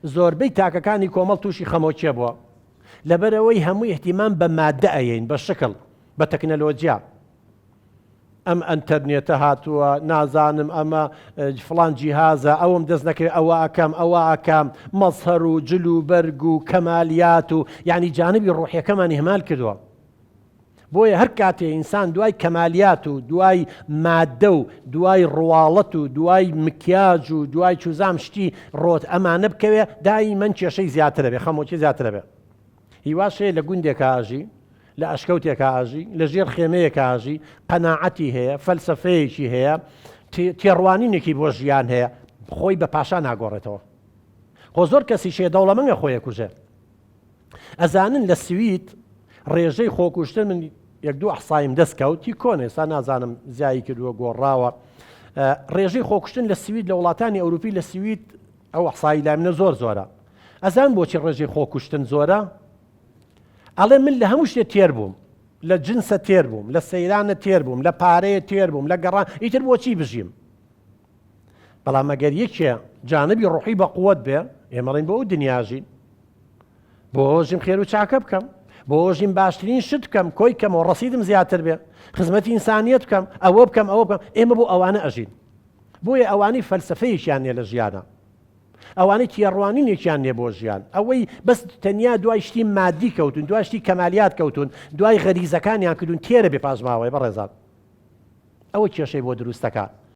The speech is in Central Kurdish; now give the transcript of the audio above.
زۆربەی تاکەکانی کۆمەڵ تووشی خەمۆکیە بووە لەبەرئەوەی هەموو ئیهتیمام بە مادە ئەیەین بە شکڵ بە تەکنەلۆجیا ئەم ئەنتەرنێتە هاتووە نازانم ئەمە فڵان جیهازە ئەوم دەست نەکەوێت ئەوە ئەکەم ئەوە ئەکەم مەزهەر و جل و بەرگ و کەمالیات و یعنی جانبی ڕۆحیەکەمان ئیهمال کردووە بۆیە هەر کاتێ ئینسان دوای کەمالیات و دوای مادە و دوای ڕواڵەت و دوای مکیاج و دوای چوزام شتی ڕۆت ئەمانە بکەوێ دایمەن کێشەی زیاترە بێ خەمۆکی زیاترە بێ هیواش هەیە لە گوندێکا ئەژی لە ئەشکەوتێکا ئەژی لە ژێر خێمەیەکا ئەژی قەناعەتی هەیە فەلسەفەیەکی هەیە تێڕوانینێکی بۆ ژیان هەیە خۆی بە پاشا ناگۆڕێتەوە خۆ زۆر کەسیش هەیە دەوڵەمەنگە خۆی ئەکوژێ ئەزانن لە سوید ڕێژەی خۆکوشتن من یەک دوو ئەحسایم دەست کەوت هی کۆن ئێستا نازانم زیایی کردووە گۆڕاوە ڕێژەی خۆکوشتن لە سوید لە وڵاتانی ئەوروپی لە سوید ئەو ئەحسایی لای منە زۆر زۆرە ئەزان بۆچی ڕێژەی خۆکوشتن زۆرە ئەڵێ من لە هەموو شتێ تێر بووم لە جنسە تێر بووم لە سەیرانە تێر بووم لە پارەیە تێر بووم لە گەڕان ئیتر بۆچی بژیم بەڵام ئەگەر یەکێ جانبی ڕۆحی بە قوت بێ ئێمەڵین بۆ ئەو دنیاژین بۆ ژیم خێر و چاکە بکەم بۆ ژیم باشترین شت بکەم کۆی کەمەوە ڕەسیدم زیاتر بێ خزمەتی ئینسانیت بکەم ئەوە بکەم ئەوە بکەم ئێمە بۆ ئەوانە ئەژین بۆیە ئەوانەی فەلسەفەیەکیان نیە لە ژیانا ئەوانەی تێڕوانینێکیان نیە بۆ ژیان ئەوەی بەس تەنیا دوای شتی مادی کەوتون دوای شتی کەمالیات کەوتون دوای غەریزەکانیان کردون تێرە بێ پاشماوەی بەڕێزان ئەوە کێشەی بۆ دروستەکە.